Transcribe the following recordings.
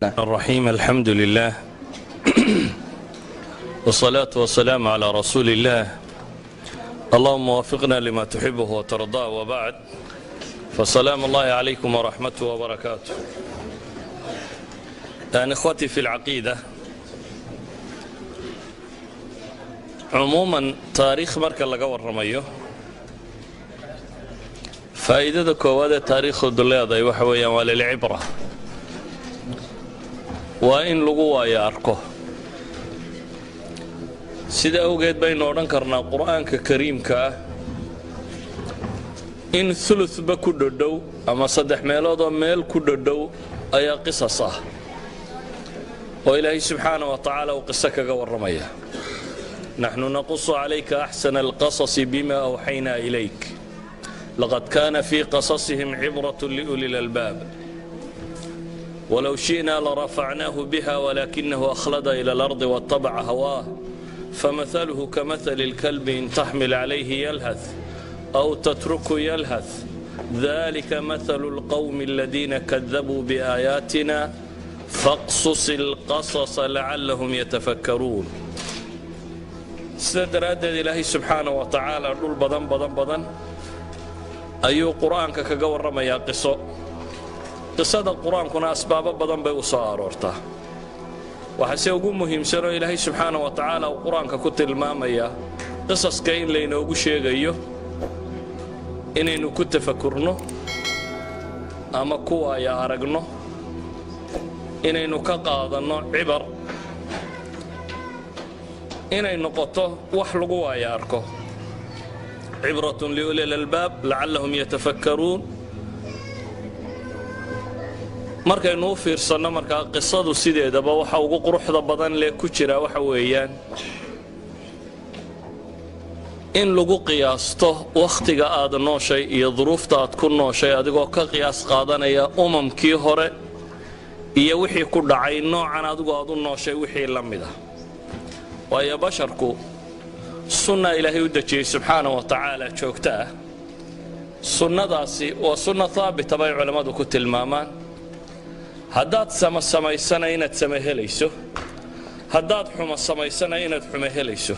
الرحيم، الحمد لله والصلاة والسلام على رسول الله، اللهم وفقنا لما تحبه وترضاه، وبعد، فسلام الله عليكم ورحمته وبركاته. يعني إخوتي في العقيدة، cumuuman taariikh marka laga warramayo, faa'iidada koowaad ee taariikhdu leedahay waxa weeyaan waa lilcibra, waa in lagu waayo arko. Sida awgeed baynu odhan karnaa Qur'aanka Kariimka ah in uluba ku dhodhow ama saddex meeloodoo meel ku dhodhow ayaa qisas ah oo Ilaahay subxaana wa tacaala uu qiso kaga warramaya. Naxnu naqusu calayka axsana alqasasi bima awxaynaa ilayk, laqad kaana fii qasasihim cibrat liuli lalbaab, walow shi'na larafacnaahu biha walaakinahu akhlada ila alardi waatabaca hawaah, famahaluhu kamahali اlkalbi in taxmil calayhi yalhath aw tatruku yalhath, dalika mahalu اlqowmi aladiina kadabuu biaayaatina, faqsus اlqasasa lacallahum yatafakkaruun. Sida daraaddeed Ilaahay subxaana wa tacaala dhul badan badan badan ayuu Qur-aanka kaga warramayaa qiso. Qisada Qur-aankuna asbaabo badan bay u soo aroortaa. Waxaase ugu muhiimsanoo Ilaahay subxaana wa tacaala uu Qur-aanka ku tilmaamayaa qisaska in laynoogu sheegayo inaynu ku tafakurno ama kuwaaya aragno, inaynu ka qaadanno cibar, inay noqoto wax lagu waaya arko, cibratun liuli lalbaab lacallahum yatafakkaruun. Markaynu u fiirsanno markaa qisadu sideedaba waxa ugu quruxda badan lee ku jira waxa weeyaan in lagu qiyaasto wakhtiga aad nooshay iyo duruufta aad ku nooshay, adigoo ka qiyaas qaadanaya umamkii hore iyo wixii ku dhacay noocan adigu aad u nooshay wixii la mid ah. Waayo basharku sunna Ilaahay u dejiyey subxaana wa tacaala joogto ah. Sunnadaasi waa sunna haabita bay culammadu ku tilmaamaan. Haddaad sama samaysana inaad sama helayso, haddaad xumo samaysana inaad xumo helayso.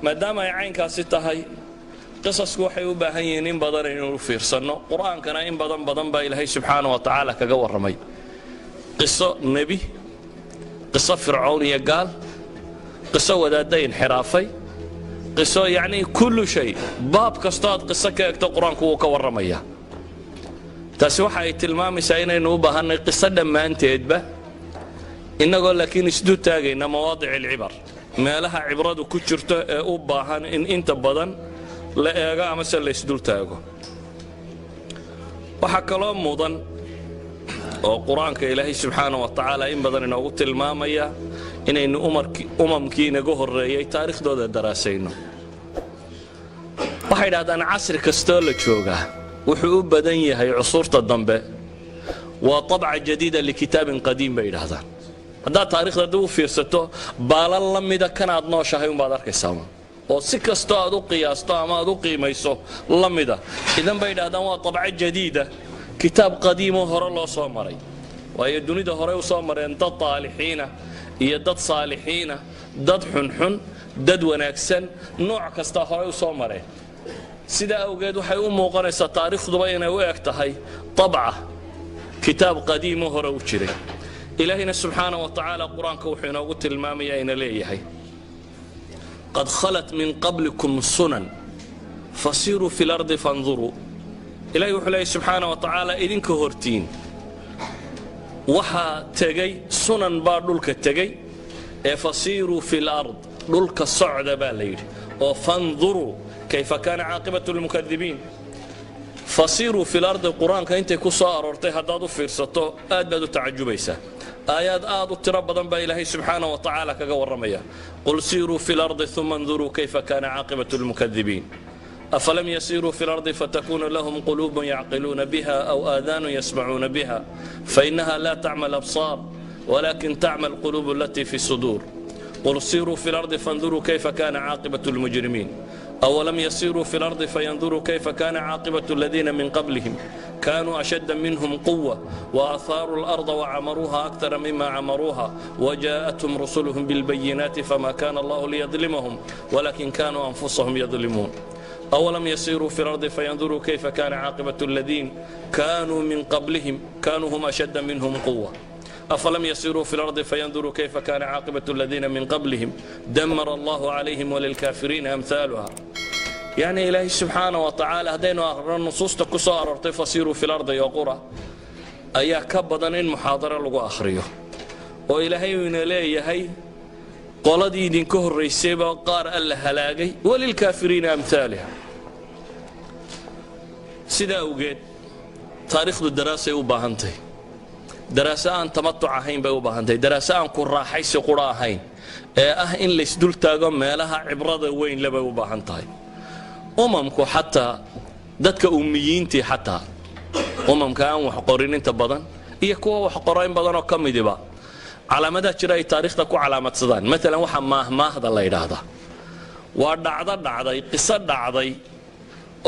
Maadaama ay caynkaasi tahay, qisasku waxay u baahan yihiin in badan aynu u fiirsanno. Qur-aankana in badan badan baa Ilaahay subxaana wa tacaala kaga warramay qiso nebi, qiso Fircown iyo gaal, qiso wadaadda inxiraafay, qiso, yacnii kullu shay. Baab kastoo aad qiso ka egto, Qur-aanku wuu ka warramayaa. Taasi waxa ay tilmaamaysaa inaynu u baahannay qiso dhammaanteedba, innagoo laakiin isdu taagayna mawaadic alcibar, meelaha cibradu ku jirto ee u baahan in inta badan la eego amase la isdul taago. Waxaa kaloo mudan oo Qur-aanka Ilaahay subxaana wa tacaala in badan inoogu tilmaamaya inaynu umamkii inaga horreeyey taariikhdooda daraasayno. Waxay idhahdaan casri kastoo la joogaa wuxuu u badan yahay cusuurta dambe waa طabca jadiida likitaabin qadiim, bay idhahdaan. Haddaad taarikhda dib u fiirsato, baalan la mida kanaad nooshahay umbaad arkaysaa oo si kastoo aad u qiyaasto ama aad u qiimayso la mida. Idan bay idhahdaan waa طabco jadiida kitaab qadiimoo hore loo soo maray, waayo dunida horey u soo mareen dad taalixiina iyo dad saalixiina, dad xunxun, dad wanaagsan, nooc kasta horey u soo mareen. Sidaa awgeed waxay u muuqanaysaa taariikhduba inay u eg tahay طabca kitaab qadiimo hore u jiray. Ilaahayna subxaana wa tacaala Qur-aanka wuxuu inoogu tilmaamayaa ina leeyahay: qad khalat min qablikum sunan fasiiruu fi lardi fanduruu. Ilahay wuxuu leeyahy subxaana wa tacaala, idinka hortiin waxaa tegey sunan baa dhulka tegey ee fasiiruu fi lard, dhulka socda baa la yidhi, oo fanduruu kayfa kaana caaqibatu lmukadibiin. Fasiiruu fi lardi Qur-aanka intay ku soo aroortay haddaad u fiirsato, aad baad u tacajubaysaa. Aayaad aad u tiro badan baa Ilaahay subxaana wa tacaala kaga warramaya. Qul siiruu fi lardi uma nduruu kayfa kaana caaqibatu lmukadibiin, afalam yasiiruu fi lardi fatakuna lahum quluubun yacqiluuna biha aw aadaanun yasmacuuna biha, fainaha la tacma alabsaar walakin tacma alquluub alatii fi suduur. Qul siiruu fi lardi fanduruu kayfa kana caaqibatu lmujrimiin. Awalam yasiiruu fi lardi fayanduruu kayfa kana caaqibatu aladiina min qablihim kanuu ashadda minhum quwa waaahaaruu اlarda wacamaruuha akara mima camaruuha wajaءathum rusuluhum bilbayinaati fama kana allahu liyadlimahum walakin kanuu anfusahum yadlimuun. Awalam yasiiruu fi lardi fayanduruu kayfa kana caaqibatu aladiin kanuu min qablihim kanuu hum ashadda minhum quwa. Afalam yasiruu fi lardi fayanduruu kayfa kana caaqibatu aladiina min qablihim damara allahu calayhim walilkaafiriina amhaaluha. Yacni Ilaahay subxaana wa tacaala, haddaynu aqrino nusuusta ku soo aroortay fasiiruu fi lardi oo qura ayaa ka badan in muxaadaro lagu akhriyo, oo Ilaahay uu ina leeyahay qoladii idinka horraysayba qaar Alla halaagay, walilkaafiriina amhaaliha. Sidaa awgeed taariikhdu daraasay u baahantahy, daraaso aan tamatuc ahayn bay u baahantahay, daraaso aan ku raaxaysi qura ahayn ee ah in laysdul taago meelaha cibrada weyn le bay u baahan tahay. Umamku, xataa dadka ummiyiintii, xataa umamka aan wax qorin inta badan iyo kuwa wax qora in badanoo ka midiba, calaamadaha jira ay taariikhda ku calaamadsadaan. Maalan, waxa maahmaahda la yidhaahdaa waa dhacdo dhacday, qiso dhacday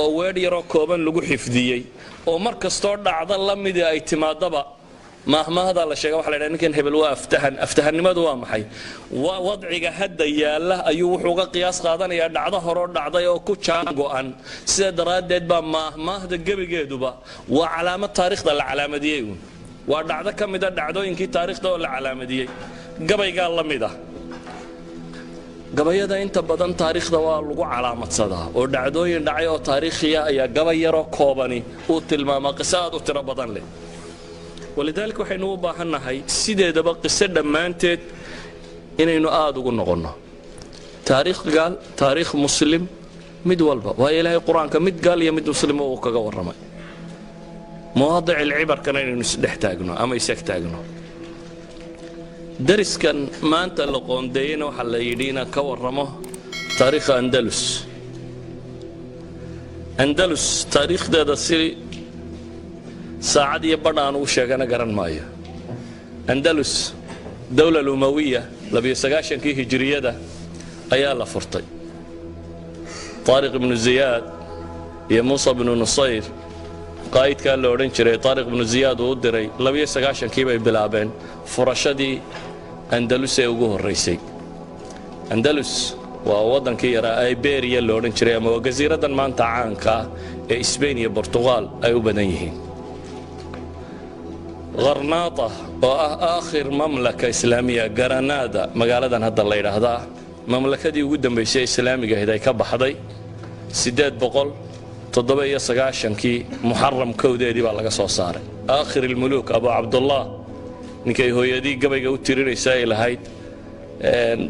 oo weedh yaroo kooban lagu xifdiyey, oo mar kastoo dhacdo la midii ay timaadaba maahmaahdaa la sheega. Waxa la ydhaha ninkan hebel waa aftahan. Aftahannimadu waa maxay? Waa wadciga hadda yaalla ayuu wuxuu uga qiyaas qaadanayaa dhacdo horoo dhacday oo ku jaan go'an. Sida daraaddeed baa maahmaahda gebigeeduba waa calaamad taariikhda la calaamadiyey uun, waa dhacdo ka mida dhacdooyinkii taariikhda oo la calaamadiyey. Gabaygaa la mid ah, gabayada inta badan taariikhda waa lagu calaamadsadaa, oo dhacdooyin dhacay oo taariikhiya ayaa gabay yaroo koobani uu tilmaamaa qiso aad u tiro badan leh. Walidaalika waxaynu u baahannahay sideedaba qiso dhammaanteed inaynu aada ugu noqonno, taariikh gaal, taariikh muslim, mid walba, waayo Ilaahay Qur-aanka mid gaal iyo mid muslima uu kaga warramay. Mawaadic ilcibarkana inaynu isdhex taagno ama isag taagno. Dariskan maanta la qoondeeyeyna waxaa la yidhi inaan ka warramo taariikha Andalus. Andalus taariikhdeeda si saacad iyo badh aan ugu sheegana garan maayo. Andalus, dowla Umawiya, 92-kii hijiriyada ayaa la furtay. Taariq Ibnu Ziyaad iyo Muusa bnu Nusayr, qaa'idkaa la odhan jiray Taariq Ibnu Ziyaad uu u diray, 92-kii bay bilaabeen furashadii Andalus ee ugu horraysay. Andalus waa waddankii yaraa Iberiya la odhan jiray, ama waa jasiiraddan maanta caanka ah ee Sbain iyo Bortuqaal ay u badan yihiin. Gharnaata oo ah aakhir mamlaka islaamiya, Garanada magaaladan hadda la yidhaahdaa, mamlakadii ugu dambaysay islaamiga ahayd ay ka baxday 897-kii Muxaram 1-deedii baa laga soo saaray. Aakhir ilmuluuk Abu Cabdullah, ninkay hooyadii gabayga u tirinaysa ay lahayd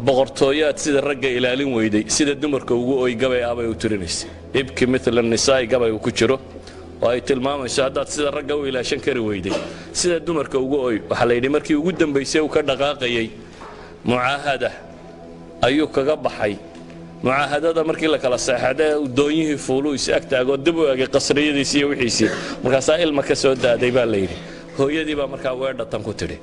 "Boqortooyaad sida ragga ilaalin weyday, sida dumarka ugu oy", gabay ah bay u tirinaysay, "Ibki mila nisaa'i" gabay uu ku jiro oo ay tilmaamayso haddaad sida ragga u ilaashan kari weyday, sida dumarka ugu oy. Waxaa la yidhi markii ugu dambaysay uu ka dhaqaaqayay mucaahada ayuu kaga baxay. Mucaahadada markii la kala seexday, doonyihii fuuluu is ag taagoo dib u egay qasriyadiisii iyo wixiisii, markaasaa ilma ka soo daaday baa la yidhi. Hooyadii baa markaa weedhatan ku tidhi.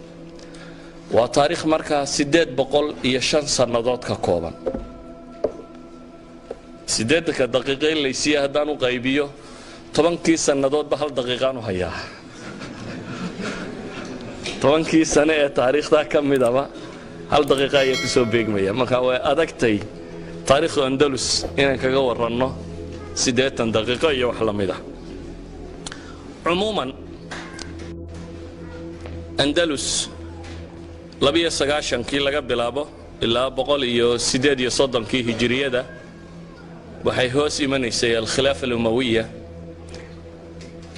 Waa taariikh markaa 805 sannadood ka kooban. 80-ka daqiiqo in laysiiye haddaan u qaybiyo, 10-kii sannadoodba hal daqiiqaan u hayaa. 10-kii sane ee taariikhdaa ka midaba hal daqiiqa ayaa ku soo beegmaya. Marka way adagtay taariikhdu Andalus inaan kaga waranno 80 daqiiqo iyo wax la mid ah. Cumuuman, Andalus 92-kii laga bilaabo ilaa 138-kii hijiriyada waxay hoos imanaysay alkhilaafa alumawiya.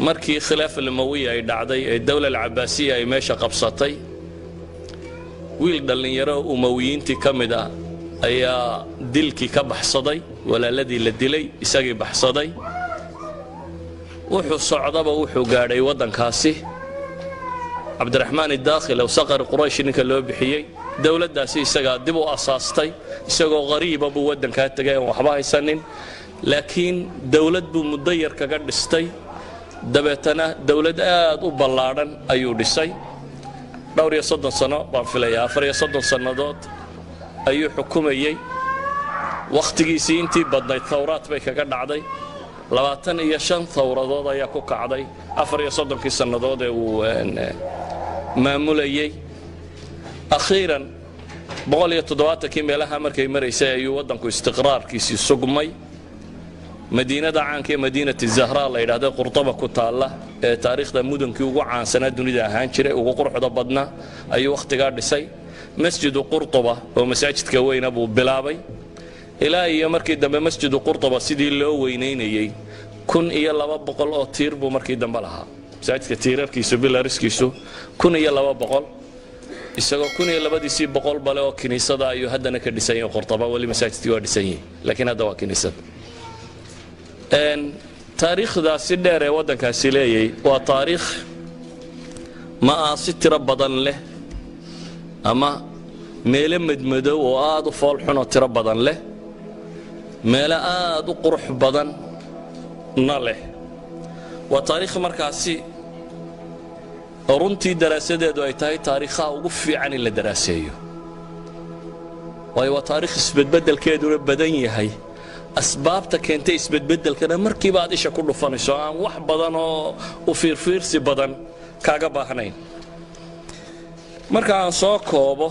Markii khilaafa alumawiya ay dhacday ee dowla alcabaasiya ay meesha qabsatay, wiil dhallinyaro umawiyiintii ka mid ah ayaa dilkii ka baxsaday. Walaaladii la dilay, isagii baxsaday. Wuxuu socdaba wuxuu gaadhay waddankaasi Cabdiraxmaan Idaakhil aw Saqar Quraysh ninka loo bixiyey. Dowladdaasi isagaa dib u asaastay. Isagoo qariiba buu waddankaa tegay aan waxba haysanin, laakiin dowlad buu muddo yar kaga dhistay. Dabeetana dowlad aad u ballaadhan ayuu dhisay. Dhowr iyo 30 sano baan filayaa, 34 sannadood ayuu xukumayey. Wakhtigiisii intii badnayd thawraad bay kaga dhacday. 25 thawradood ayaa ku kacday 34-kii sannadood ee uu maamulayey. Akhiiran 170-kii meelaha markay maraysay ayuu waddanku istiqraarkiisii sugmay. Madiinada caanka ee Madiinati Zahra la yidhahda, Qurtaba ku taalla, ee taariikhda mudankii ugu caansanaa dunida ahaan jiray, ugu quruxda badnaa, ayuu wakhtigaa dhisay. Masjidu Qurtuba oo masaajidka weyna buu bilaabay. Ilaa iyo markii dambe Masjidu Qurtuba sidii loo weynaynayey, 1200 oo tiir buu markii dambe lahaa masaajidka, tiirarkiisu, pillarskiisu 1200. Isagoo kun iyo labadiisii boqol bale oo kiniisada ayuu haddana ka dhisan yahay Qurtaba. Weli masaajidkii waa dhisan yihi, laakiin hadda waa kiniisad. Taariikhdaasi dheer ee waddankaasi leeyay waa taariikh ma'aasi tiro badan leh ama meelo madmadow oo aad u foolxunoo tiro badan leh, meelo aad u qurux badanna leh. Waa taariikh markaasi runtii daraasadeedu ay tahay taariikhaha ugu fiican in la daraaseeyo, waayo waa taariikh isbedbeddelkeeduna badan yahay, asbaabta keentay isbedbeddelkana markiiba aad isha ku dhufanayso, aan wax badan oo u fiirfiirsi badan kaaga baahnayn. Marka aan soo koobo,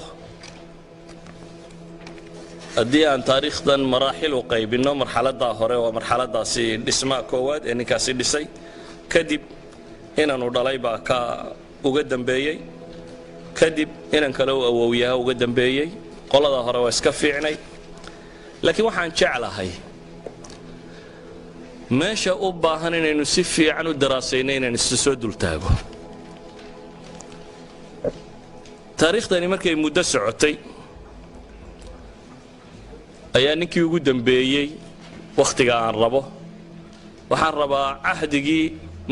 haddii aan taariikhdan maraaxil u qaybinno, marxaladdaa hore waa marxaladaasi dhismaha koowaad ee ninkaasi dhisay. Kadib inanu dhalay baa ka uga dambeeyey, kadib inan kale u awowyaha uga dambeeyey. Qoladaa hore waa iska fiicnay, laakiin waxaan jeclahay meesha u baahan inaynu si fiican u daraasayno inaan isu soo dultaago. Taariikhdani markay muddo socotay ayaa ninkii ugu dambeeyey wakhtiga aan rabo, waxaan rabaa cahdigii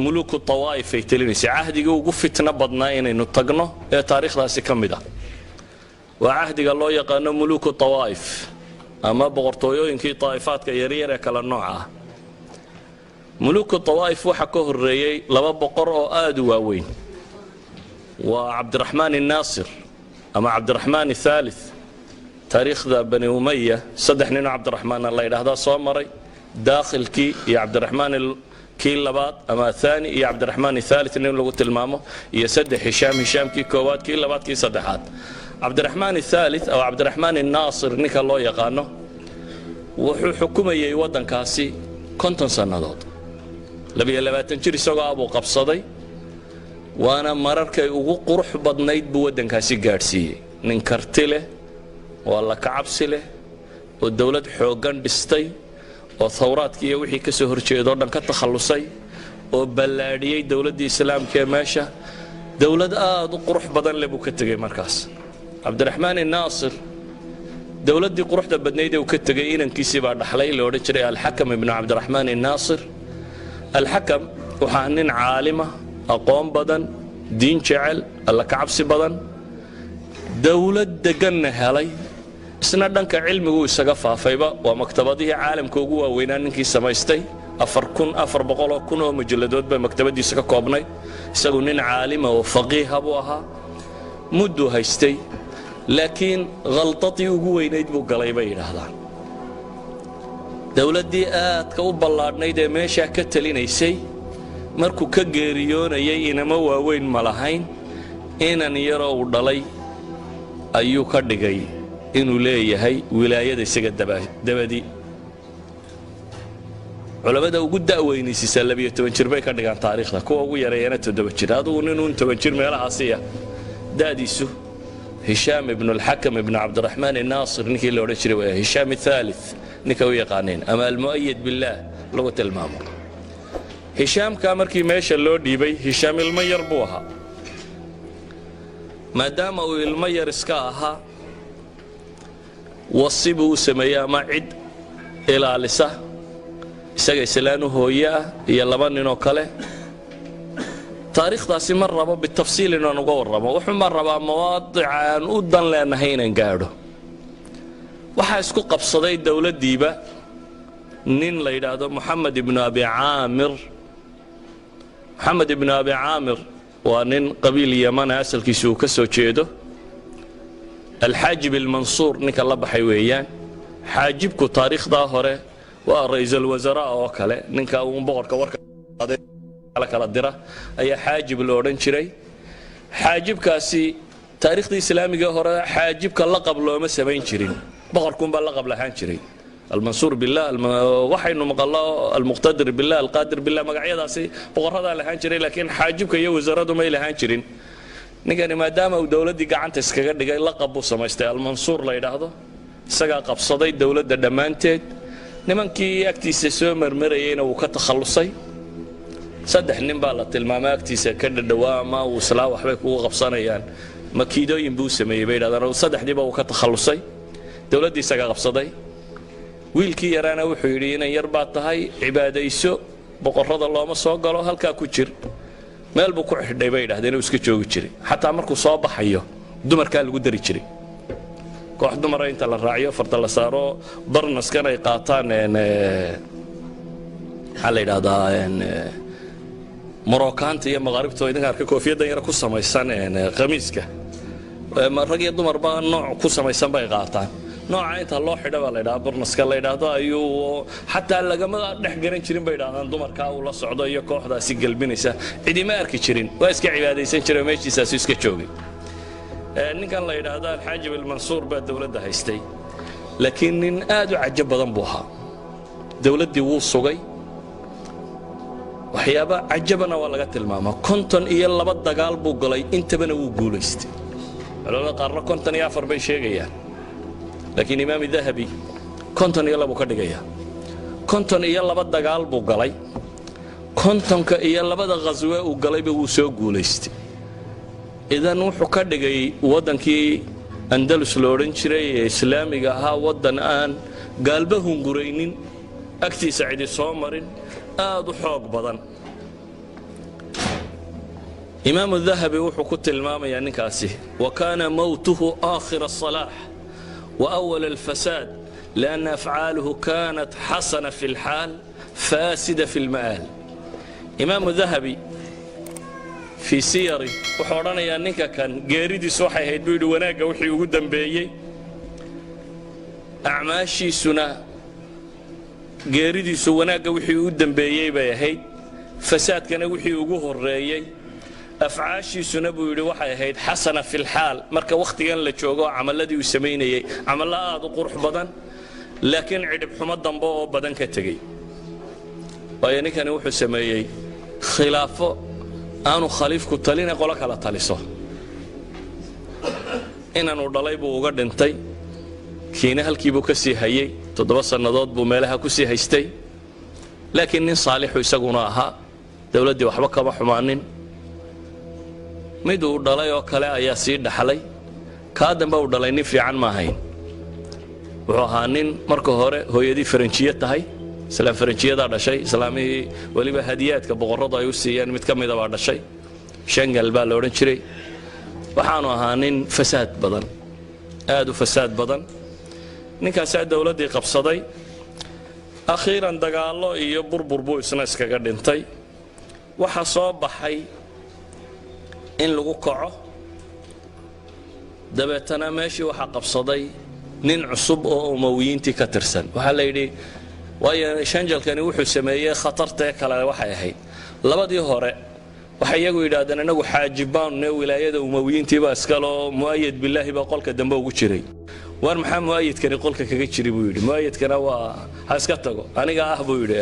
muluku tawaa'if ay telinaysay, cahdigii ugu fitno badnaa inaynu tagno ee taariikhdaasi ka mid ah. Waa cahdiga loo yaqaano muluku tawaa'if ama boqortooyooyinkii taa'ifaadka yaryar ee kala nooca ah. Muluku tawaa'if waxaa ka horreeyey laba boqor oo aad u waaweyn. Waa Cabdiraxmaan innaasir ama Cabdiraxmaan athaalith. Taariikhda Bani Umaya saddex ninoo Cabdiraxmaanna la yidhaahdaa soo maray: daakhilkii iyo Cabdiraxmaan kii labaad ama athani iyo Cabdiraxmaan athaalith nin lagu tilmaamo, iyo saddex Hishaam, Hishaamkii koowaad, kii labaad, kii saddexaad. Cabdiraxmaan athaalith ama Cabdiraxmaan innaasir ninka loo yaqaano wuxuu xukumayey waddankaasi 50 sannadood. 22 jir isagoo abuu qabsaday, waana mararkay ugu qurux badnayd buu waddankaasi gaadhsiiyey. Nin karti leh oo alla kacabsi leh oo dowlad xooggan dhistay oo thawraadkii iyo wixii ka soo horjeedoo dhan ka takhallusay oo ballaadhiyey dowladdii islaamka ee meesha, dowlad aad u qurux badan leh buu ka tegey. Markaas Cabdiraxmaan innaasir dowladdii quruxda badnayd ee uu ka tegey inankiisii baa dhaxlay, la odhan jiray Alxakam ibnu Cabdiraxmaan innaasir. Alxakam waxaa nin caalima, aqoon badan, diin jecel, alla kacabsi badan, dowlad deganna helay. Isna dhanka cilmigu isaga faafayba. Waa maktabadihii caalamka ugu waaweynaa ninkii samaystay. 4400,000 oo mujalladood bay maktabadiisa ka koobnayd. Isagu nin caalima oo faqiiha buu ahaa. Mudduu haystay, laakiin khaldadii ugu weynayd buu galay bay yidhaahdaan. Dowladdii aadka u ballaadhnayd ee meeshaa ka talinaysay markuu ka geeriyoonayay inamo waaweyn ma lahayn. Inan yaroo uu dhalay ayuu ka dhigay inuu leeyahay wilaayada isaga dabadi. Culammada ugu da'weynaysiisaa 12 jir bay ka dhigaan taariikhda, kuwa ugu yareeyana 7 jir. Adugu ninuun 10 jir meelahaasiya da'diisu, Hishaam ibnu Alxakam ibnu Cabdiraxmaan innaasir ninkii la odhan jiray waa Hishaam athaalith ninka u yaqaaneen ama Almu'ayad billaah lagu tilmaamo. Hishaamkaa markii meesha loo dhiibay, Hishaam ilmo yar buu ahaa. Maadaama uu ilmo yar iska ahaa, wasi buu u sameeyey ama cid ilaalisa isaga, islaanu hooye ah iyo laba ninoo kale. Taariikhdaasi ma rabo bitafsiil inaan uga warramo, wuxuunbaan rabaa mawaadica aan u dan leenahay inaan gaadho. Waxaa isku qabsaday dowladdiiba nin la yidhaahdo Moxamed ibnu Abi Caamir. Moxamed ibnu Abi Caamir waa nin qabiil Yamana asalkiisu uu ka soo jeedo. Alxaajib Almansuur ninka la baxay weeyaan. Xaajibku taariikhdaa hore waa ra'iisul wasaraa oo kale, ninka uun boqorka warka kala dira ayaa xaajib la odhan jiray. Xaajibkaasi taariikhdii islaamiga hore xaajibka laqab looma samayn jirin, boqorkuunbaa laqab lahaan jiray. Almansuur billah, waxaynu maqallo, almuqtadir billah, alqaadir billah, magacyadaasi boqorradaa lahaan jiray, laakiin xaajibka iyo wasaaradu may lahaan jirin. Ninkani maadaama uu dowladdii gacanta iskaga dhigay, laqab buu samaystay Almansuur la yidhaahdo. Isagaa qabsaday dowladda dhammaanteed. Nimankii agtiisa soo marmarayeyna wuu ka takhallusay. Saddex nin baa la tilmaamay agtiisa ka dhadhowaa ama uu islaa waxbay kugu qabsanayaan, makiidooyin buu sameeyey bay yidhahdaan. Saddexdiiba wuu ka takhallusay, dowladdii isagaa qabsaday. Wiilkii yaraana wuxuu yidhi, "Inan yar baad tahay, cibaadayso, boqorrada looma soo galo, halkaa ku jir." Meel buu ku xidhay bay yidhahdeen, uu iska joogi jiray. Xataa markuu soo baxayo dumarkaa lagu dari jiray, koox dumara inta la raaciyo, farta la saaro, barnaskan ay qaataan, maxaa la yidhahdaa, Moroccaanta iyo maqaaribta, idinka arka koofiyaddan yar ku samaysan khamiiska, rag iyo dumarba nooc ku samaysan bay qaataan. Nooca inta loo xidho baa la ydhaha barnaska la yidhaahdo ayuu, xataa lagama dhex garan jirin bay yidhahdaan dumarkaa uu la socdo iyo kooxdaasi gelbinaysa, cidima arki jirin. Waa iska cibaadaysan jiray oo meeshiisaasu iska joogay. Ninkan la yidhaahdo Alxaajib Almansuur baa dowladda haystay, laakiin nin aad u cajab badan buu ahaa. Dowladdii wuu sugay, waxyaaba cajabana waa laga tilmaamaa. 52 dagaal buu galay, intabana wuu guulaystay. Culamada qaarna 54 bay sheegayaan, laakiin Imaam Dahabi 52 ka dhigaya. 52 dagaal buu galay, 52-da khaswe uu galayba wuu soo guulaystay. Idan wuxuu ka dhigay waddankii Andalus la odhan jiray ee islaamiga ahaa waddan aan gaalba hunguraynin, agtiisa cidi soo marin, aad u xoog badan. Imaamu Dahabi wuxuu ku tilmaamayaa ninkaasi: "Wa kaana mowtuhu aakhira asalaax wa awal alfasaad, lianna afcaaluhu kanat xasana fi lxaal, faasida fi lma'aal." Imaamu Dahabi fii siyari wuxuu odhanayaa ninka kan geeridiisu waxay ahayd, buu yidhi, wanaagga wixii ugu dambeeyey, acmaashiisuna geeridiisu wanaagga wixii u dambeeyey bay ahayd, fasaadkana wixii ugu horreeyey. Afcaashiisuna, buu yidhi, waxay ahayd xasana fi lxaal, marka wakhtigan la joogo camalladii uu samaynayey camallo aad u qurux badan, laakiin cidhib xumo dambe oo badan ka tegey. Waayo, ninkani wuxuu sameeyey khilaafo aanu khaliifku taline qolo kala taliso. Inanuu dhalay buu uga dhintay, kiina halkiibuu ka sii hayey, 7 sannadood buu meelaha ku sii haystay. Laakiin nin saalixu isaguna ahaa, dowladdii waxba kama xumaanin. Mid uu dhalay oo kale ayaa sii dhaxlay. Kaa dambe uu dhalay nin fiican ma ahayn. Wuxuu ahaa nin marka hore hooyadii Faranjiye tahay, islaam Faranjiyadaa dhashay, islaamihii weliba hadiyaadka boqorradu ay u siiyeen mid ka mida baa dhashay, Shangal baa la odhan jiray. Waxaanu ahaa nin fasaad badan, aad u fasaad badan. Ninkaasaa dowladdii qabsaday. Akhiiran dagaallo iyo burbur buu isna iskaga dhintay. Waxaa soo baxay in lagu kaco, dabeetana meeshii waxaa qabsaday nin cusub oo Umawiyiintii ka tirsan. Waxaa la yidhi, waayo Shanjalkani wuxuu sameeyey khatartee kale waxay ahayd, labadii hore waxay iyagu yidhaahdeen, "Inagu xaajibaanune, wilaayada Umawiyiintiibaa iskaloo." Mu'ayad Bilaahi baa qolka dambe ugu jiray. "Waar, maxaa Mu'ayadkani qolka kaga jiri?" buu yidhi. "Mu'ayadkana waa ha iska tago, aniga ah," buu yidhi,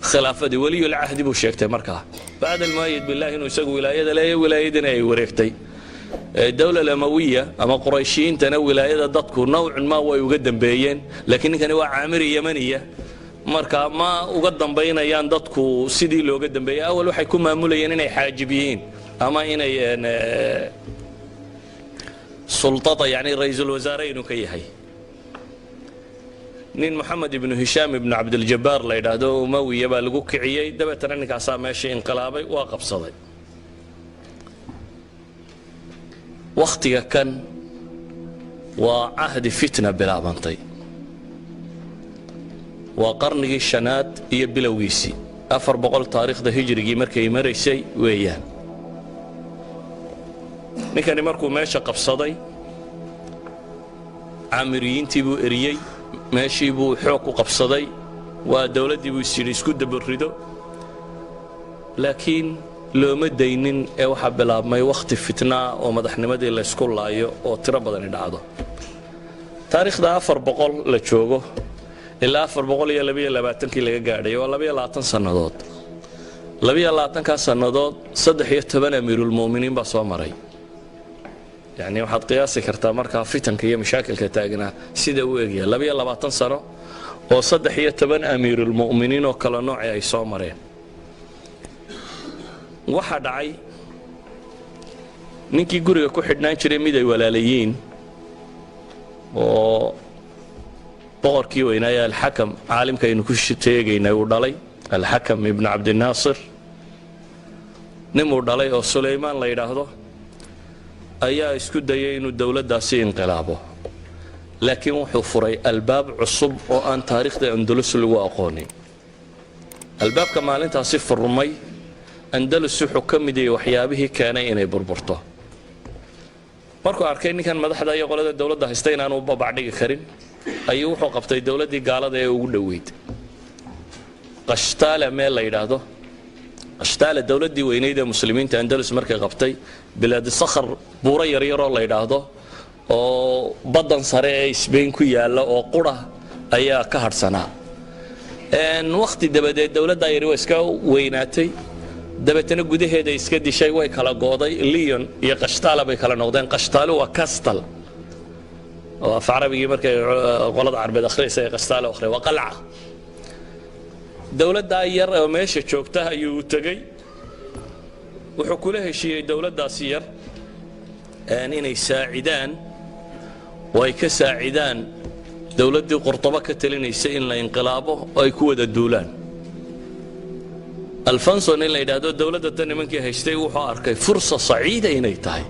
"khilaafadii weliyulcahdi." Buu sheegtay markaa bacda almu'ayad Billahi inuu isagu wilaayada leeyahy, wilaayadina ay wareegtay dowla Amawiya ama Qurayshiyiintana. Wilaayada dadku nawcun ma way uga dambeeyeen, laakiin ninkani waa caamiri Yamaniya, marka ma uga dambaynayaan dadku sidii looga dambeeyey. Awal waxay ku maamulayeen inay xaajib yihiin ama inay sultada, yani ra'iisul wasaare inuu ka yahay. Nin Moxamed ibnu Hishaam ibnu Cabdiljabbaar la yidhaahdo, Umawiya, baa lagu kiciyey. Dabeetana ninkaasaa meeshii inqilaabay, waa qabsaday. Wakhtiga kan waa cahdi fitna bilaabantay, waa qarnigii shanaad iyo bilowgiisii, 400 taariikhda hijrigii markay maraysay weeyaan. Ninkani markuu meesha qabsaday, Caamiriyiintii buu eriyey. Meeshii buu xoog ku qabsaday, waa dowladdii buu is yidhi isku dabarido, laakiin looma daynin ee waxaa bilaabmay wakhti fitnaa oo madaxnimadii laysku laayo oo tiro badani dhacdo. Taariikhda 400 la joogo ilaa 422-kii laga gaadhay, waa 22 sannadood. 22-kaa sannadood 13 amiirulmu'miniin baa soo maray. Yacni waxaad qiyaasi kartaa markaa fitanka iyo mashaakilka taagnaa sida u egyahay. 22 sano oo 13 amiirulmu'miniin oo kala nooci ay soo mareen. Waxaa dhacay ninkii guriga ku xidhnaan jiray mid ay walaalayiin oo boqorkii weynaaye Alxakam, caalimka aynu ku sheegaynay, uu dhalay, Alxakam Ibnu Cabdinaasir, nin uu dhalay oo Sulaymaan la yidhaahdo ayaa isku dayay inuu dowladdaasi inqilaabo, laakiin wuxuu furay albaab cusub oo aan taariikhda Andalus lagu aqoonin. Albaabka maalintaasi furmay Andalus wuxuu ka mid yahay waxyaabihii keenay inay burburto. Markuu arkay ninkan madaxda iyo qolada dowladda haysta inaanu babacdhigi karin, ayuu wuxuu qabtay dowladdii gaalada ee ugu dhoweyd, Qashtaala meel la yidhaahdo. Qashtaala dowladdii weynayd ee muslimiinta Andalus markay qabtay, Bilaadi Sakhar, buuro yaryaroo la yidhaahdo oo baddan sare ee Sbain ku yaalla oo qura ayaa ka hadhsanaa. Wakhti dabadeed dowladdaa yari waa iska weynaatay, dabeetana gudaheeda iska dishay, way kala gooday. Leon iyo Qashtaala bay kala noqdeen. Qashtaalu waa castle oo af carabigii markay qolada carbeed akhriyaysa ee Qashtaala akhriya, waa qalca. Dowladdaa yar oo meesha joogta ayuu u tegey, wuxuu kula heshiiyey dowladdaasi yar inay saacidaan oo ay ka saacidaan dowladdii Qurtabo ka talinaysa in la inqilaabo oo ay ku wada duulaan. Alfonso nin la yidhaahdo dowladda tan nimankii haystay wuxuu arkay fursa saciida inay tahay.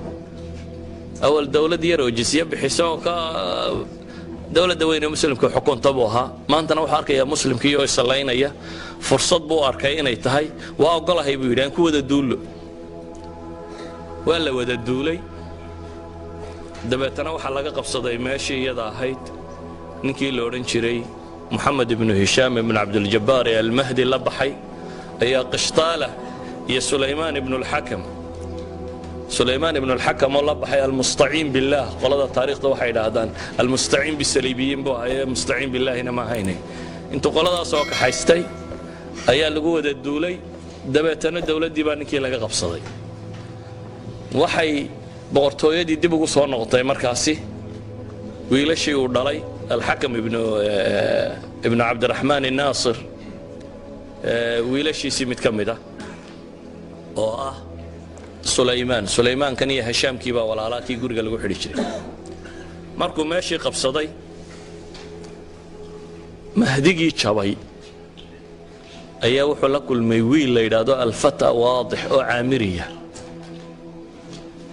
Awal dowlad yar oo jisye bixisa oo ka dowladda weyne muslimka xukunta buu ahaa. Maantana wuxuu arkayaa muslimkii oo isallaynaya, fursad buu arkay inay tahay. "Waa ogolahay," buu yidhi, "aan ku wada duullo." Waa la wada duulay. Dabeetana waxaa laga qabsaday meeshii iyada ahayd ninkii la odhan jiray Moxamed ibnu Hishaam ibnu CabdilJabbaar ee Almahdi la baxay ayaa Qishtaala iyo Sulaymaan ibnulxakam, Sulaymaan ibnulxakam oo la baxay Almustaciin billaah. Qolada taariikhda waxay idhaahdaan almustaciin bisaliibiyiin buu ahaye, mustaciin billaahina ma ahayne. Intuu qoladaas oo kaxaystay ayaa lagu wada duulay. Dabeetana dowladdii baa ninkii laga qabsaday. Waxay boqortooyadii dib ugu soo noqotay markaasi wiilashii uu dhalay Alxakam ibnu Cabdiraxmaan innaasir, wiilashiisii mid ka mid ah oo ah Sulaymaan. Sulaymaankan iyo Hashaamkii baa walaalaa, kii guriga lagu xidhi jiray. Markuu meeshii qabsaday, Mahdigii jabay ayaa wuxuu la kulmay wiil la yidhaahdo Alfata Waadix oo Caamiriya.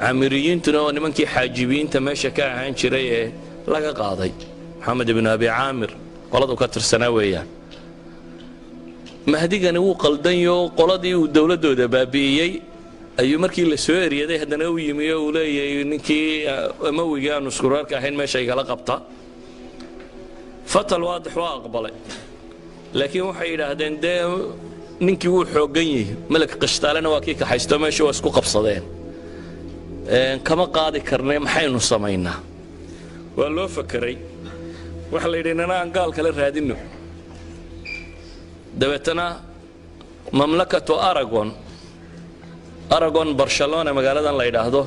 Caamiriyiintuna oo nimankii xaajibiyiinta meesha ka ahaan jiray ee laga qaaday Maxamed ibnu Abi Caamir qoladu ka tirsanaa weeyaan. Mahdigani wuu qaldanyo, qoladii uu dowladdooda baabi'iyey ayuu markii la soo eryaday haddana u yimi oo uu leeyahay ninkii Amawigii aanu iskureerka ahayn meesha igala qabta. Fatal Waadix waa aqbalay, laakiin waxay yidhaahdeen dee ninkii wuu xooggan yihi, melek Qishtaalena waa kii kaxaysto, meesha waa isku qabsadeen, kama qaadi karnay, maxaynu samaynaa? Waa loo fakeray. Waxaa la yidhi nana aan gaal kale raadinno. Dabeetana mamlakatu Aragon, Aragon Barcelona magaaladan la yidhaahdo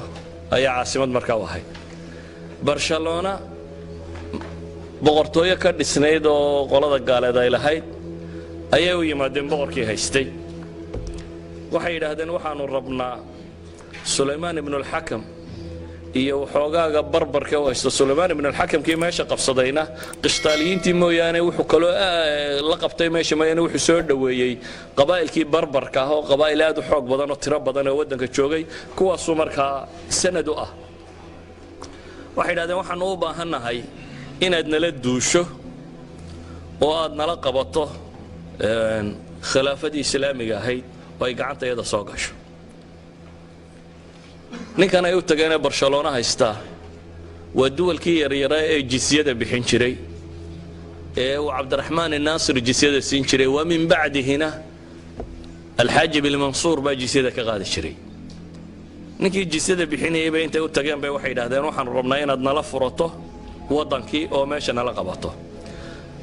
ayaa caasimad markaa u ahayd. Barcelona boqortooyo ka dhisnayd oo qolada gaaleed ay lahayd ayay u yimaadeen boqorkii haystay. Waxay yidhaahdeen waxaanu rabnaa Sulaymaan ibnulxakam iyo waxoogaaga barbarka u haysto. Sulaymaan ibnulxakamkii meesha qabsadayna Qishtaaliyiintii mooyaane wuxuu kaloo la qabtay meesha mooyaane, wuxuu soo dhoweeyey qabaa'ilkii barbarka ah oo qabaa'il aad u xoog badan oo tiro badan oo waddanka joogay, kuwaasuu markaa sanad u ah. Waxay yidhahdeen waxaanu u baahannahay inaad nala duusho oo aad nala qabato khilaafadii islaamiga ahayd oo ay gacanta iyada soo gasho. Ninkan ay u tageenee Barcelona haystaa waa duwalkii yaryaraa ee jisyada bixin jiray. Ee uu Cabdiraxmaan Inaasir jisyada siin jiray, wa min bacdihina Alxaajib Ilmansuur baa jisyada ka qaadi jiray. Ninkii jisyada bixinayay bay intay u tageen bay waxay yidhahdeen: "Waxaanu rabnaa inaad nala furato waddankii oo meesha nala qabato."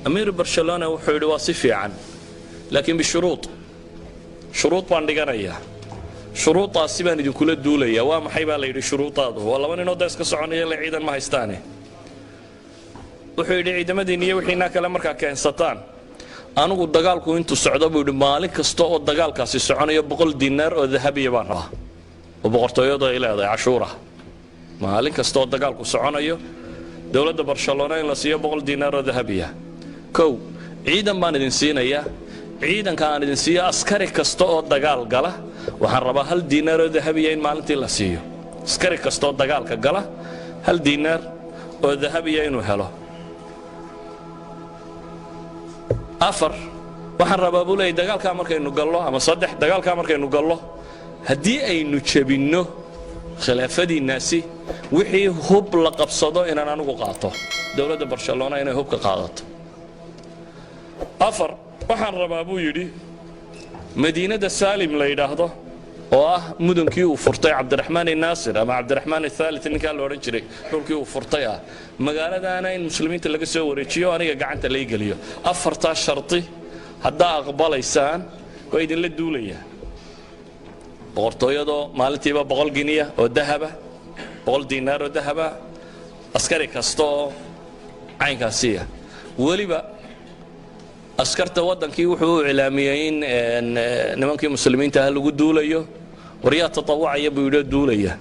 Amiir Barcelona wuxuu yidhi: "Waa si fiican, laakiin bishuruud, shuruud baan dhiganayaa, shuruudaasi baan idinkula duulayaa." "Waa maxay?" baa la yidhi shuruudaadu? Waa laba ninoo da iska soconaya, la ciidan ma haystaane. Wuxuu yidhi: "Ciidamadiinni iyo wixiinaa kale markaa keensataan, anigu dagaalku intuu socdo," buu yidhi, "maalin kasta oo dagaalkaasi soconayo 100 dinaar oo dahabiya baan rabaa oo boqortooyadu ay leedahay, cashuura. Maalin kasta oo dagaalku soconayo dowladda Barcelona in la siiyo 100 dinaar oo dahabiya. Kow, ciidan baan idin siinayaa. Ciidanka aan idin siiyo, askari kasta oo dagaal gala waxaan rabaa 1 diinaar oo dahabiya in maalintii la siiyo, askari kasta oo dagaalka gala 1 diinaar oo dahabiya inuu helo. Afar, waxaan rabaa," buu leeyay, "dagaalkaa markaynu gallo, ama saddex, dagaalkaa markaynu gallo, haddii aynu jebinno khilaafadiinnaasi, wixii hub la qabsado inaan anigu qaato, dowladda Barcelona inay hubka qaadato. Afar, waxaan rabaa," buu yidhi, "madiinada Saalim la yidhaahdo, oo ah mudankii uu furtay Cabdiraxmaan Inaasir ama Cabdiraxmaan Athaalit ninkaa la odhan jiray, dhulkii uu furtay ah, magaaladaana in muslimiinta laga soo wareejiyo, aniga gacanta lay geliyo. Afartaa sharti haddaa aqbalaysaan, waa idinla duulayaa: boqortooyadoo maalintiiba 100 giniya oo dahaba, 100 diinaar oo dahaba, askari kasta oo caynkaasiya." Weliba askarta waddankii wuxuu u iclaamiyey in nimankii muslimiinta ah lagu duulayo. "Waryaa tatawacaya?" buu yidhi, "duulaya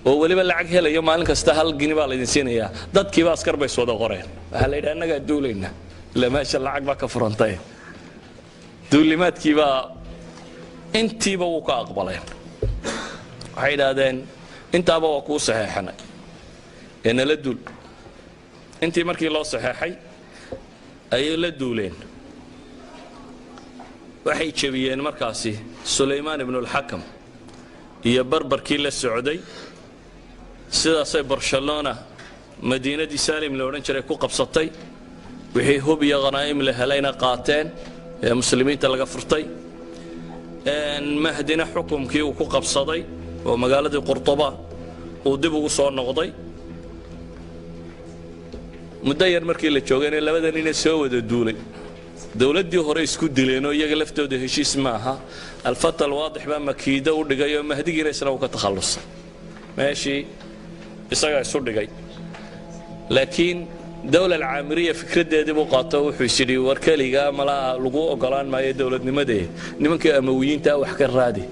oo weliba lacag helayo? Maalin kasta 1 gini baa laydin siinayaa." Dadkiiba askar bay iswada qoreen. Waxaa la yidhi: "Annagaa duulayna, ila meesha lacag baa ka furantay." Duulimaadkiibaa intiiba wuu ka aqbaleen. Waxay yidhaahdeen: "Intaaba waa kuu saxeexanay ee nala duul." Intii markii loo saxeexay ayay la duuleen. Waxay jebiyeen markaasi Sulaymaan Ibnulxakam iyo barbarkii la socday. Sidaasay Barcelona madiinadii Saalim la odhan jiray ku qabsatay, wixii hub iyo khanaa'im la helayna qaateen ee muslimiinta laga furtay. Mahdina xukumkii uu ku qabsaday oo magaaladii Qurtuba uu dib ugu soo noqday. Muddo yar markii la joogayna, labada nina soo wada duulay dowladdii hore isku dileenoo iyaga laftooda heshiis ma aha. Alfata Alwaadix baa makiido u dhigay oo Mahdigiina isna uu ka takhallusay, meeshii isagaa isu dhigay. Laakiin dowla alcaamiriya fikraddeedii buu qaato. Wuxuu is yidhi: "War keligaa malaa lagu ogolaan maayo dowladnimadee, nimankii Amawiyiintaa wax ka raadi."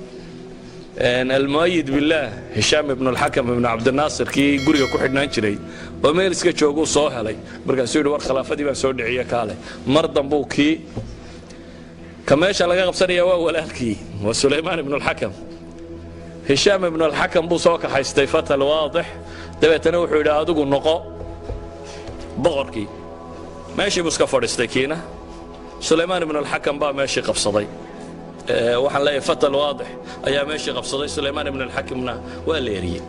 Almuayid Billaah Hishaam Ibnu Alxakam Ibnu Cabdinaasir, kii guriga ku xidhnaan jiray oo meel iska jooguu soo helay. Markaasuu yidhi: "War khilaafadii baan soo dhiciye, kaale." Mar dambuu kii ka meesha laga qabsanaya waa walaalkii, waa Sulaymaan Ibnu Alxakam. Hishaam Ibnu Alxakam buu soo kaxaystay Fata Alwaadix. Dabeetana wuxuu yidhi: "Adigu noqo boqorkii." Meeshii buu iska fadhiistay kiina. Sulaymaan Ibnu Alxakam baa meeshii qabsaday, waxaan leeyahay Fata Alwaadix ayaa meeshii qabsaday. Sulaymaan Ibnu Alxakamna waa la eriyey.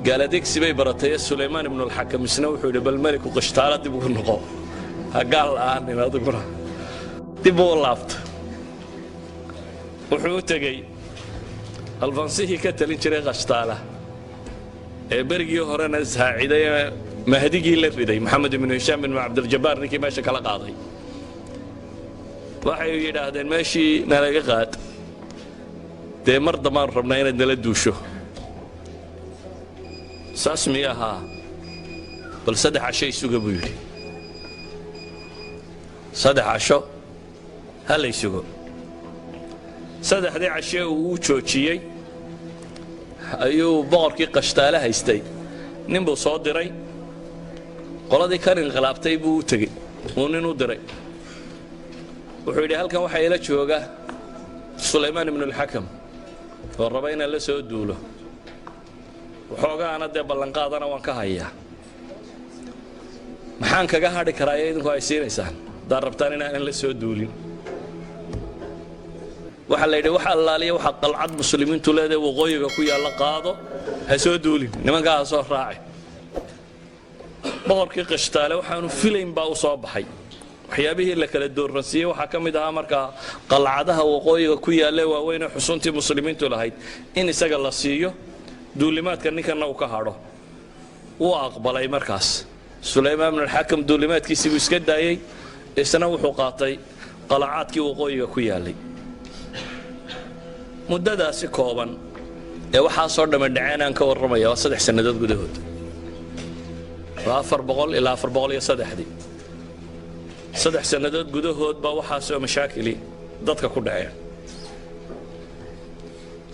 Gaaladeegsi bay baratay. Sulaymaan Ibnu Alxakam isna wuxuu yidhi: "Bal meliku Qishtaala dib ugu noqo, ha gaal la'aanin adiguna." Dib uu laabto, wuxuu u tegey Alfansihii ka talin jiray Qashtaala ee berigii horena ishaaciday ee Mahdigii la riday, Maxamed Ibnu Hishaam ibnu Cabdiljabaar, ninkii meesha kala qaaday. Waxay yidhaahdeen: "Meeshii nalaga qaad, dee mar dambaanu rabnaa inaad nala duusho." "Saas miya ahaa? Bal 3 casho isuga," buu yidhi. "3 casho ha lay sugo." Saddexdii cashee uu u joojiyey ayuu boqorkii Qashtaale haystay nin buu soo diray. Qoladii kan inqilaabtay buu u tegey, uu nin u diray. Wuxuu yidhi: "Halkan waxaa ila jooga Sulaymaan Ibnulxakam oo raba inaan la soo duulo, waxoogaana dee ballanqaadana waan ka hayaa. Maxaan kaga hadhi karaa ee idinku ay siinaysaan haddaad rabtaan inaanan la soo duulin?" Waxaa la yidhi: "Wax allaaliya waxa qalcad muslimiintu leedahay waqooyiga ku yaalla qaado, ha soo duulin, nimankaa ha soo raaci." Boqorkii Qishtaale waxaanu filayn baa u soo baxay. Waxyaabihii la kala dooransiiyey waxaa ka mid ahaa markaa qalcadaha waqooyiga ku yaalla waaweynee xusuntii muslimiintu lahayd in isaga la siiyo, duulimaadka ninkanna uu ka hadho. Wuu aqbalay markaas. Sulaymaan ibnulxakam duulimaadkiisii buu iska daayey, isna wuxuu qaatay qalacaadkii waqooyiga ku yaallay. Muddadaasi kooban ee waxaasoo dhamme dhaceen aan ka warramaya waa 3 sannadood gudahood, waa 400 ilaa 403-dii. 3 sannadood gudahood baa waxaasoo mashaakili dadka ku dhaceen.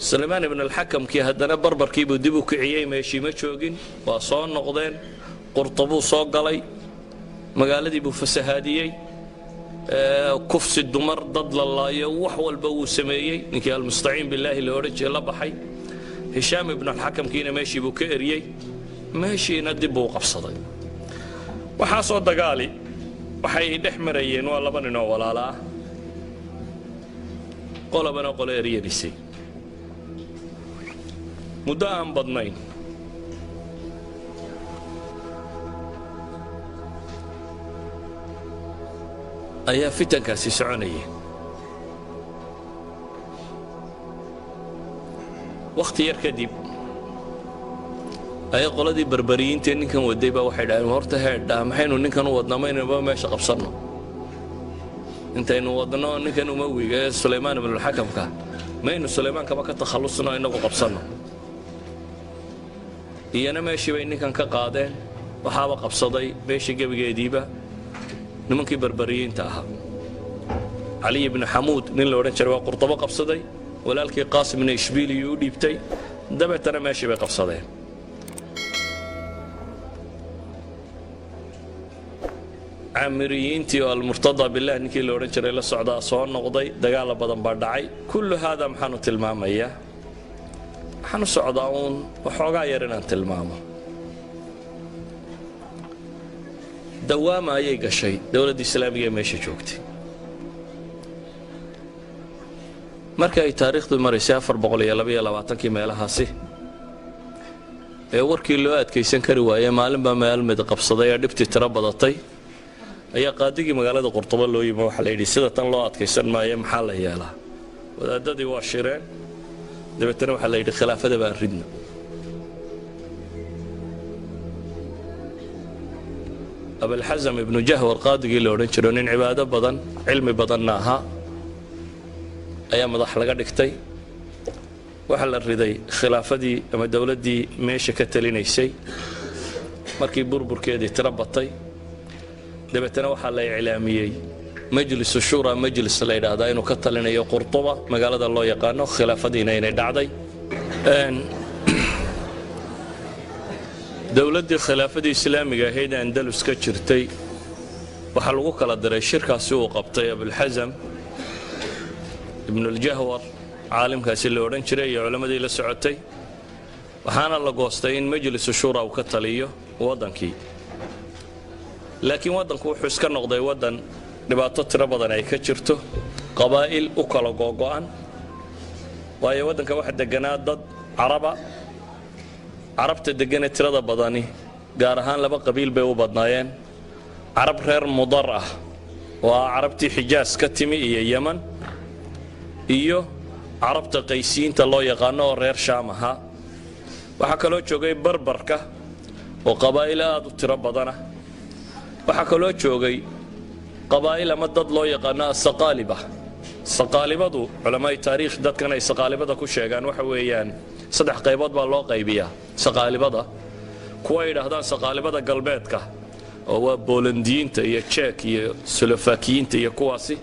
Sulaymaan ibn alxakamkii haddana barbarkiibuu dib u kiciyey, meeshii ma joogin, waa soo noqdeen. Qurtabuu soo galay, magaaladii buu fasahaadiyey, kufsi, dumar, dad la laayo, wax walba wuu sameeyey. Ninkii almustaciin billaahi la odhan jiray la baxay Hishaam ibnu alxakamkiina meeshii buu ka eriyey, meeshiina dib buu u qabsaday. Waxaasoo dagaali waxay dhex marayeen waa laba nin oo walaala ah, qolabana qolo eryanisay. Muddo aan badnayn ayaa fitankaasi soconayay. Wakhti yar kadib ayaa qoladii Barbariyiintae ninkan waday baa waxay dhaheen, horta heedhaa, maxaynu ninkan u wadnaa? Maynaba meesha qabsanno intaynu wadno ninkan Umawiga ee Sulaymaan ibnulxakamka, maynu Sulaymaan-kaba ka takhallusno, inagu qabsanno. Iyana meeshii bay ninkan ka qaadeen. Waxaaba qabsaday meeshii gebigeediiba nimankii Barbariyiinta ahaa. Caliy ibnu Xamuud nin la odhan jiray waa Qurtabo qabsaday, walaalkii Qaasim ibnu Ishbiiliyuu u dhiibtay, dabeetana meeshii bay qabsadeen. Caamiriyiintii oo Almurtada Bilah ninkii la odhan jiray la socdaa soo noqday, dagaala badan baa dhacay. Kullu haada maxaanu tilmaamayaa? Waxaanu socdaa uun waxoogaa yar inaan tilmaamo. Dawaama ayay gashay dowladda islaamiga ee meesha joogtay. Marka ay taariikhdu maraysay 422-kii meelahaasi ee warkii loo adkaysan kari waayey, maalinbaa meel mid qabsaday ee dhibtii tiro badatay, ayaa qaadigii magaalada Qurtubo loo yimi. Waxaa la yidhi, sida tan loo adkaysan maayo, maxaa la yeelaa? Wadaadadii waa shireen, dabeetana waxaa la yidhi, khilaafada baan ridno. Abalxasam ibnu Jahwar qaadigii la odhan jiro, nin cibaado badan, cilmi badanna ahaa, ayaa madax laga dhigtay. Waxaa la riday khilaafadii ama dowladdii meesha ka talinaysay markii burburkeedii tiro batay. Dabeetana waxaa la iclaamiyey majlisu shura, majlis la yidhaahdaa inuu ka talinayo Qurtuba magaalada loo yaqaano, khilaafadiina inay dhacday. Dowladdii khilaafadii islaamiga ahayd Andalus ka jirtay waxaa lagu kala diray shirkaasi uu qabtay Abulxasam Ibnuljahwar, caalimkaasi la odhan jiray, iyo culammadii la socotay. Waxaana la goostay in majlisu shura uu ka taliyo waddankii. Laakiin waddanku wuxuu iska noqday waddan dhibaato tiro badan ay ka jirto, qabaa'il u kala googo'an, waayo waddanka waxa deganaa dad Caraba. Carabta degganee tirada badani gaar ahaan laba qabiil bay u badnaayeen: Carab reer Mudar ah oo ah Carabtii Xijaas ka timi iyo Yeman, iyo Carabta Qaysiyiinta loo yaqaano oo reer Shaam ahaa. Waxaa kaloo joogay Barbarka oo qabaa'il aad u tiro badanah. Waxaa kaloo joogay qabaa'il ama dad loo yaqaano asaqaaliba. Saqaalibadu, culamaai taariikh dadkan ay saqaalibada ku sheegaan waxa weeyaan saddex qaybood baa loo qaybiyaa saqaalibada. Kuwa yidhaahdaan saqaalibada galbeedka oo waa Boolandiyiinta iyo Jek iyo Solofakiyiinta iyo kuwaasi,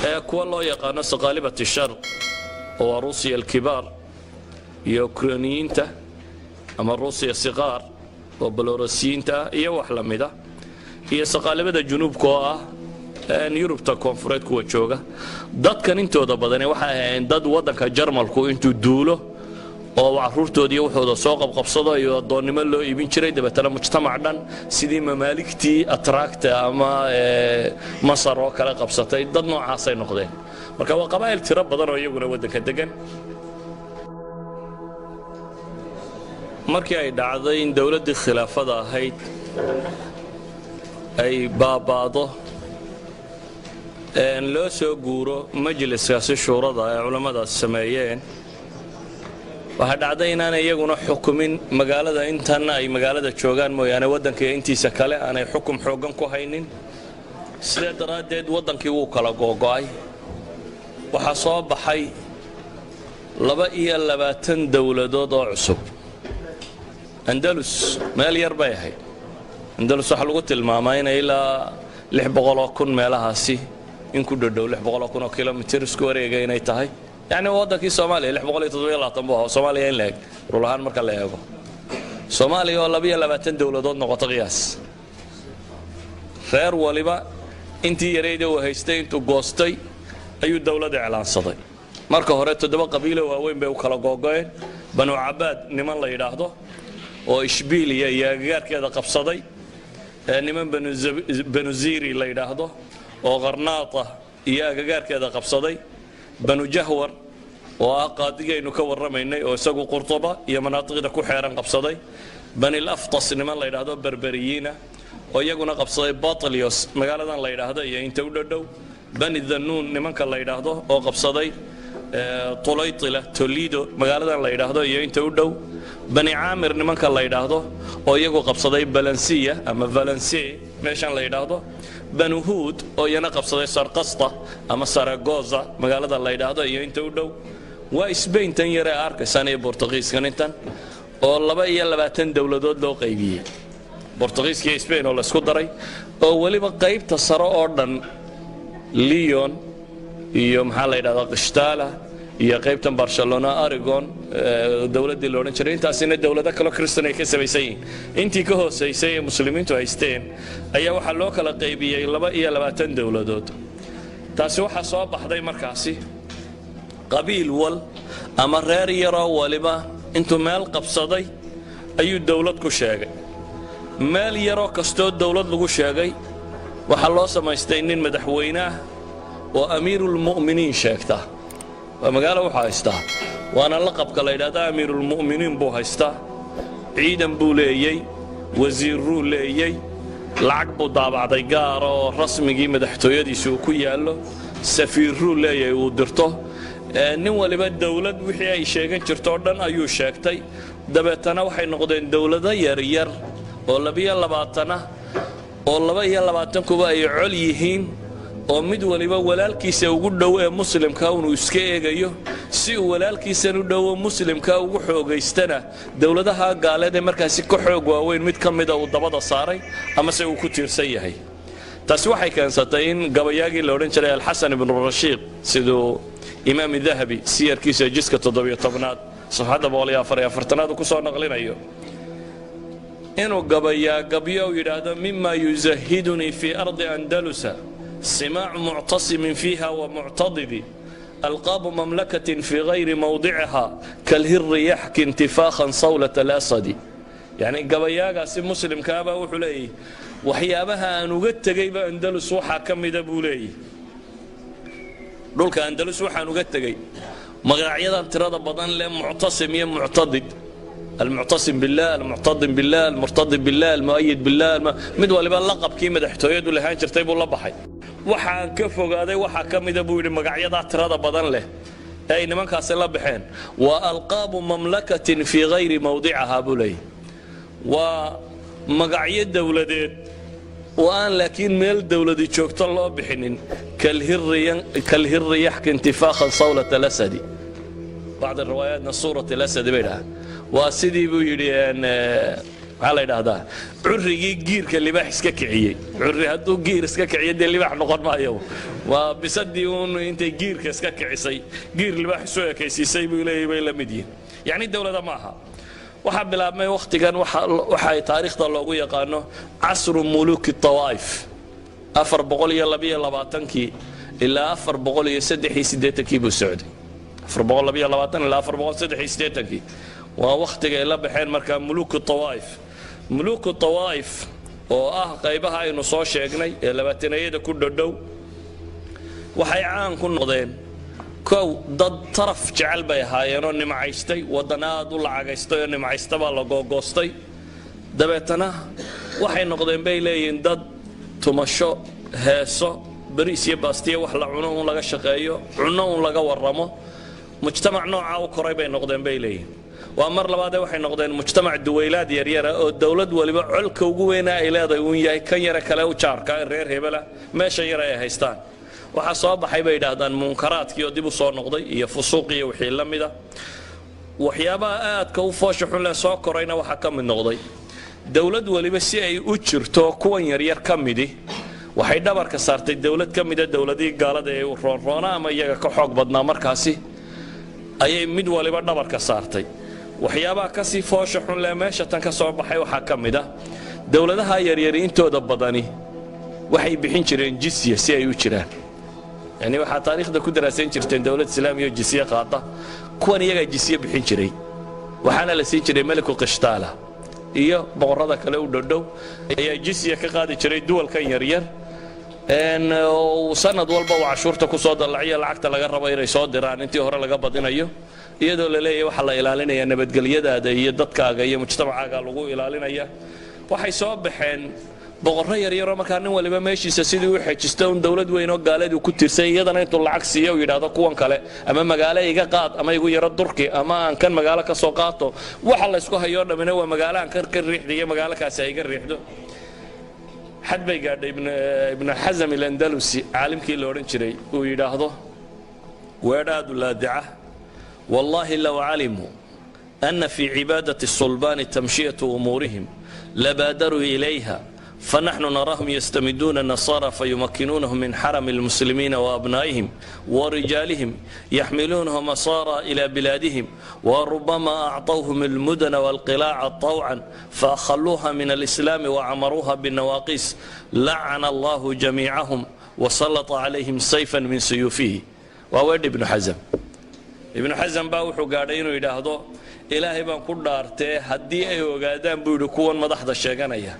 ee kuwa loo yaqaano saqaalibati sharq oo waa Ruusiya alkibaar iyo Ukrainiyiinta ama Ruusiya siqaar oo Balorosiyiinta ah iyo wax la mida, iyo saqaalibada junuubka oo ah Yurubta koonfureed kuwa jooga. Dadkan intooda badani waxay ahayn dad waddanka Jarmalku intuu duulo oo caruurtoodiiyo wuxuuda soo qabqabsado iyo addoonnimo loo iibin jiray. Dabeetana mujtamac dhan sidii mamaaligtii Atraagta ama Masar oo kale qabsatay, dad noocaasay noqdeen. Marka waa qabaa'il tiro badan oo iyaguna waddanka degan. Markii ay dhacday in dowladdii khilaafada ahayd Ay baabaado, loo soo guuro majliskaasi shuurada ay culammadaas sameeyeen. Waxaa dhacday inaanay iyaguna xukumin magaalada intan ay magaalada joogaan mooyaane, waddanka intiisa kale aanay xukum xooggan ku haynin. Sidaa daraaddeed waddankii wuu kala googo'ay. Waxaa soo baxay 22 dowladood oo cusub. Andalus meel yar bay ahayd. Andalus waxaa lagu tilmaamaa inay ilaa 600,000 meelahaasi in ku dhodhow, 600,000 oo kilomitir isku wareega inay tahay. Yacni waddankii Soomaaliya 627 buu ahaa. Soomaaliya in la eg rul ahaan marka la eego, Soomaaliya oo 22 dowladood noqoto, qiyaas. Reer waliba intii yarayda uu haystay intuu goostay ayuu dowlad iclaansaday. Marka hore toddoba qabiilo waaweyn bay u kala googo'een: Banu Cabaad niman la yidhaahdo oo Ishbiiliya iyo agagaarkeeda qabsaday, niman Banu Ziri la yidhaahdo oo Qarnaata iyo agagaarkeeda qabsaday, Banu Jahwar oo ah qaadigaynu ka warramaynay oo isagu Qurtuba iyo manaatiqda ku xeeran qabsaday, Banil Aftas niman la yidhaahdo Berberiyiina oo iyaguna qabsaday Batlios magaaladan la yidhaahdo iyo inta u dhodhow, Bani Dhanuun nimanka la yidhaahdo oo qabsaday Tulaytila, Toledo magaaladan la yidhaahdo iyo inta u dhow, Bani Caamir nimanka la yidhaahdo oo iyagu qabsaday Balansiya ama Valence meeshan la yidhaahdo, Banu Huud oo iyana qabsaday Sarkasta ama Saragoza magaalada la yidhaahdo iyo inta u dhow. Waa Sbaintan yare arkaysaan iyo Bortugiiskan intan oo 22 dowladood loo qaybiyey, Bortugiiska iyo Sbain oo laysku daray, oo weliba qaybta sare oo dhan, Leon iyo maxaa la yidhahdaa Qishtala iyo qaybtan Barcelona, Aragon dowladdii la odhan jiray, intaasina dowlado kaloo Kristan ay ka samaysan yihiin. Intii ka hoosaysay ee muslimiintu haysteen ayaa waxaa loo kala qaybiyey 22 dowladood. Taasi waxaa soo baxday markaasi qabiil wal ama reer yaroo waliba intuu meel qabsaday ayuu dowlad ku sheegay. Meel yaroo kastoo dowlad lagu sheegay waxaa loo samaystay nin madaxweyne ah oo amiirulmu'miniin sheegta. Waa magaalo wuxuu haystaa, waana laqabka la yidhahda amiirulmu'miniin buu haystaa. Ciidan buu leeyey, wasiirruu leeyey, lacag buu daabacday gaara oo rasmigii madaxtooyadiisa uu ku yaallo, safiirruu leeyahay uu dirto. Nin waliba dowlad wixii ay sheegan jirto o dhan ayuu sheegtay. Dabeetana waxay noqdeen dowlado yaryar oo 22 ah, oo 22kuba ay col yihiin, oo mid waliba walaalkiisa ugu dhow ee muslimka inuu iska eegayo si uu walaalkiisan u dhowo muslimka ugu xoogaystana dowladaha gaaleed ee markaasi ka xoog waaweyn mid ka mida uu dabada saaray amase uu ku tiirsan yahay. Taasi waxay keensatay in gabayaagii la odhan jiray Alxasan ibnu Rashiiq, siduu Imaam Dahabi siyarkiisa jiska 17aad safxadda 144aad uu ku soo naqlinayo, inuu gabayaa gabyo uu yidhaahdo: "مما يزهدني في أرض أندلس سماع معتصم فيها ومعتضد، ألقاب مملكة في غير موضعها كالهر يحكي انتفاخا صولة الأسد." Yacni gabayaagaasi muslimkaabaa wuxuu leeyahy waxyaabaha aan uga tegayba Andalus waxaa ka mida buu leeyahy, dhulka Andalus waxaan uga tegey magacyadan tirada badan leh, muctasim iyo muctadid, المعتصم بالله، المعتضم بالله، المرتضم بالله، المؤيد بالله. Mid waliba laqabkii madaxtooyadu lahaan jirtay buu la baxay. Waxaan ka fogaaday waxaa ka mida buu yidhi magacyadaa tirada badan leh ee ay nimankaasi la baxeen. Waa ألقاب مملكة في غير موضعها buu leeyahy, waa magacyo dowladeed oo aan laakiin meel dowladi joogto loo bixinin. كالهر يحكي انتفاخا صولة الأسد، بعض riwaayaatna صورة الأسد bay dhahaan. Waa sidii buu yidhi, maxaa la yidhaahdaa, currigii giirka libaax iska kiciyey. Curri hadduu giir iska kiciyo dee libaax noqon maayo. Waa bisadii uun intay giirka iska kicisay giir libaax isu ekaysiisay buu leeyahy bay la mid yihiin. Yacni dowlada ma aha. Waxaa bilaabmay wakhtigan waxay taariikhda loogu yaqaano عصر ملوك الطوائف, 422kii ilaa 483kii buu socday. 422 ilaa 483kii waa wakhtigay la baxeen markaa ملوك الطوائف. ملوك الطوائف oo ah qaybaha aynu soo sheegnay ee labaatanayada ku dhodhow waxay caan ku noqdeen, kow, dad taraf jecel bay ahaayeenoo nimcaystay, waddan aad u lacagaystay oo nimcaysta baa la googoostay. Dabeetana Waxay noqdeen, bay leeyihiin, dad tumasho, heeso, bariis iyo baastiya wax la cuno uun laga shaqeeyo, cunno uun laga warramo. Mujtamac noocaa u koray bay noqdeen, bay leeyihiin. Waa mar labaadee, waxay noqdeen mujtamac duwaylaad yaryara oo dowlad waliba colka ugu weynaa ay leedahay uun yahay kan yare kale u jaarka, reer hebela, meesha yare ay haystaan. Waxaa soo baxay, bay yidhaahdaan, munkaraadkii oo dib u soo noqday iyo fusuuq iyo wixii la mida. Waxyaabaha aadka u foosha xun leh soo korayna waxaa ka mid noqday dowlad waliba si ay u jirto kuwan yaryar ka midi waxay dhabarka saartay dowlad ka mida dowladihii gaalada ee roonroona ama iyaga ka xoog badnaa. Markaasi ayay mid waliba dhabarka saartay. Waxyaabaha kasii foosha xun leh meesha tan ka soo baxay waxaa ka mid ah dowladaha yaryari intooda badani waxay bixin jireen jisya si ay u jiraan. Yani waxaa taariikhda ku daraasayn jirteen dowlad islaamiya oo jisye qaata. Kuwan iyagaa jisye bixin jiray, waxaana la siin jiray meliku Qishtaala iyo boqorrada kale u dhodhow ayaa jisya ka qaadi jiray duwalkan yaryar. Sanad walba uu cashuurta ku soo dallaciyo, lacagta laga rabo inay soo diraan intii hore laga badinayo, iyadoo la leeyahay waxaa la ilaalinayaa nabadgelyadaada iyo dadkaaga iyo mujtamacaaga lagu ilaalinaya. Waxay soo baxeen boqorro yaryaroo markaa nin waliba meeshiisa sidii u xejisto un dowlad weyn oo gaaleed uu ku tiirsan, iyadana intuu lacag siiyo uu yidhaahdo kuwan kale ama magaalo iga qaad ama igu yaro durki ama aan kan magaalo ka soo qaato. Waxa laysku hayoo dhammina waa magaalo aan kan ka riixda iyo magaalo kaasi ay iga riixdo. Xad bay gaadhay Ibnu Xasam Alandalusi, caalimkii la odhan jiray, uu yidhaahdo weedhaadu laadica: "Wallaahi low calimuu ana fii cibaadati الsulbaani tamshiyatu umuurihim labaadaruu ilayha, fanaxnu naraahum yastamiduuna النasara fayumakinuunahum min xarami اlmuslimiina waabnaa'ihim warijaalihim, yaxmiluunahum asaara ila bilaadihim, warubama acطawhum اlmudana walqilaaca طawcan faakhaluuha min alislaami wacamaruuha binawaaqis. Lacana allahu jamiicahum wasalata calayhim sayfan min suyuufihi." Waa weedh Ibnu Xasam. Ibnu Xasam baa wuxuu gaadhay inuu yidhaahdo: "Ilaahay baan ku dhaartee, haddii ay ogaadaan," buu yidhi, "kuwan madaxda sheeganaya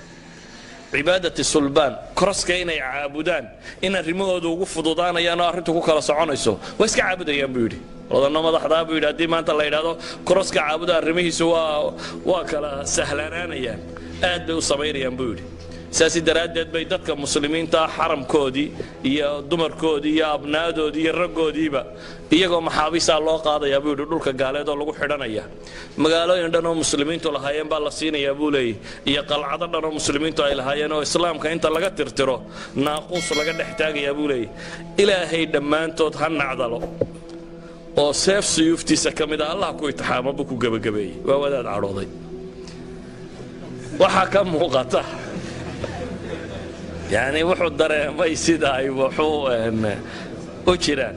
cibaadati sulbaan, koroska inay caabudaan, in arrimahooda ugu fududaanayaan oo arrintu ku kala soconayso, waa iska caabudayaan," buu yidhi. "Wadanno madaxdaa," buu yidhi, "haddii maanta la yidhahdo koroska caabuda, arrimihiisu waa kala sahlanaanayaan, aad bay u samaynayaan," buu yidhi. Saasi daraaddeed bay dadka muslimiinta xaramkoodii iyo dumarkoodii iyo abnaadoodii iyo raggoodiiba iyagoo maxaabiisaa loo qaadayaa, buu yidhi, dhulka gaaleed oo lagu xidhanaya. Magaalooyin dhan oo muslimiintu lahaayeen baa la siinayaa, buu leeyay, iyo qalcado dhan oo muslimiintu ay lahaayeen oo islaamka inta laga tirtiro naaquus laga dhex taagayaa, buu leeyay. "Ilaahay dhammaantood ha nacdalo oo seef suyuuftiisa ka mid a Allah ku itixaamo," buu ku gebagabeeyey. Waa wadaad cadhooday. Waxaa ka muuqata, yani, wuxuu dareemay sida ay wuxuu u jiraan.